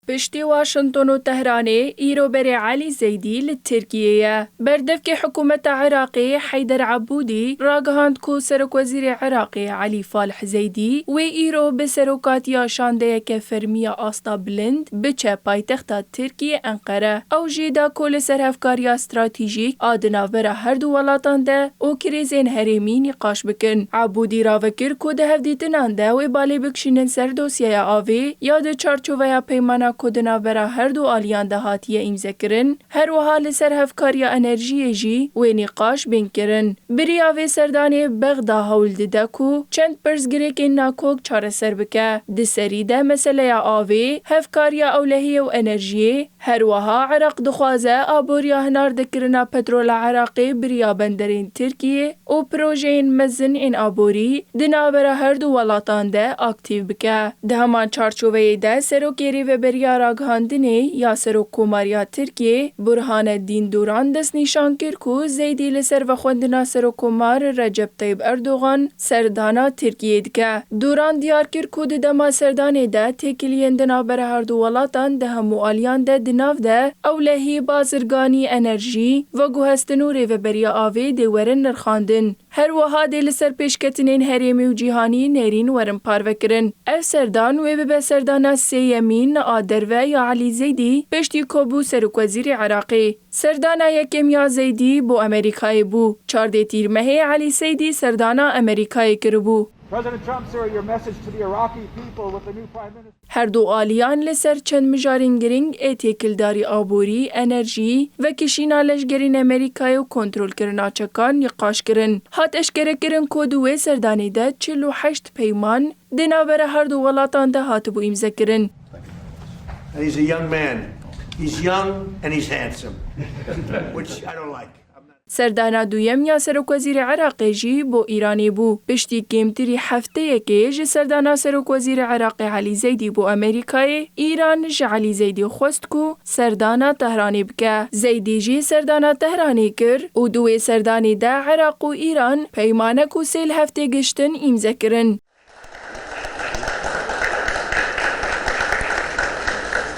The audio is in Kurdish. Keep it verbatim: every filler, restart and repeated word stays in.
Piştî Washington û Tehranê, îro berê Elî Zeydî li Tirkiyê ye. Berdevkê hikûmeta Iraqê Heyder Ebûdî ragihand ku Serokwezîrê Iraqê Elî Falih Zeydî wê îro bi serokatiya şandeyeke fermî ya asta bilind biçe paytexta Tirkiyê Enqere. Ew jî da ku li ser hevkariya stratejîk a di navbera her du welatan de û krîzên herêmî nîqaş bikin. Ebûdî ravekir ku di hevdîtinan de wê balê bikişînin ser dosyeya avê ya di çarçoveya peymana ku di navbera her du aliyan de hatiye îmzekirin, her wiha li ser hevkariya enerjiyê jî wê nîqaş bên kirin. Biriya vê serdanê Bexda hewl dide ku çend pirsgirêkên nakok çareser bike. Di serî de meseleya avê, hevkariya ewlehiyê û enerjiyê, her wiha Iraq dixwaze aboriya hinardekirina petrola Iraqê bi riya benderên Tirkiyê û projeyên mezin ên aborî di navbera her du welatan de aktîf bike. Di heman çarçoveyê de Serokê Rêveberiya Ragihandinê ya Serokkomariya Tirkiyê, Burhaneddîn Duran destnîşan kir ku Zeydî li ser vexwendina Serokkomar Recep Tayyip Erdogan serdana Tirkiyê dike. Duran diyar kir ku di dema serdanê de têkiliyên di navbera her du welatan di hemû aliyan de di nav de ewlehî, bazirganî, enerjî, veguhestin û rêveberiya avê dê werin nirxandin. Her wiha dê li ser pêşketinên herêmî û cîhanî nêrîn werin parvekirin. Ev serdan wê bibe serdana sêyemîn a derve ya Elî Zeydî piştî ku bû Serokwezîrê Iraqê. Serdana yekem ya Zeydî bo Amerîkayê bû. Çardê Tîrmehê Elî Zeydî serdana Amerîkayê kiribû. President Trump, sir, your message to the Iraqi people with the new prime minister. Her du aliyan li ser çend mijarên girîng ê têkildarî aborî, enerjî, vekişîna leşgerên Amerîkayê û kontrolkirina çekan nîqaş kirin. Hat eşkerekirin ku di wê serdanê de çil û heşt peyman di navbera her du welatan de hatibû îmzekirin. And he's a young man. He's young and he's handsome, which I don't like. I'm not Serdana duyem ya Serokwezîrê Iraqê jî bo Îranê bû. Piştî kêmtirî hefteyekê ji serdana Serokwezîrê Iraqê Elî Zeydî bo Amerîkayê, Îran ji Elî Zeydî xwest ku serdana Tehranê bike. Zeydî jî serdana Tehranê kir û di wê serdanê de Iraq û Îran peymanek û sê li hev têgiştin îmze kirin.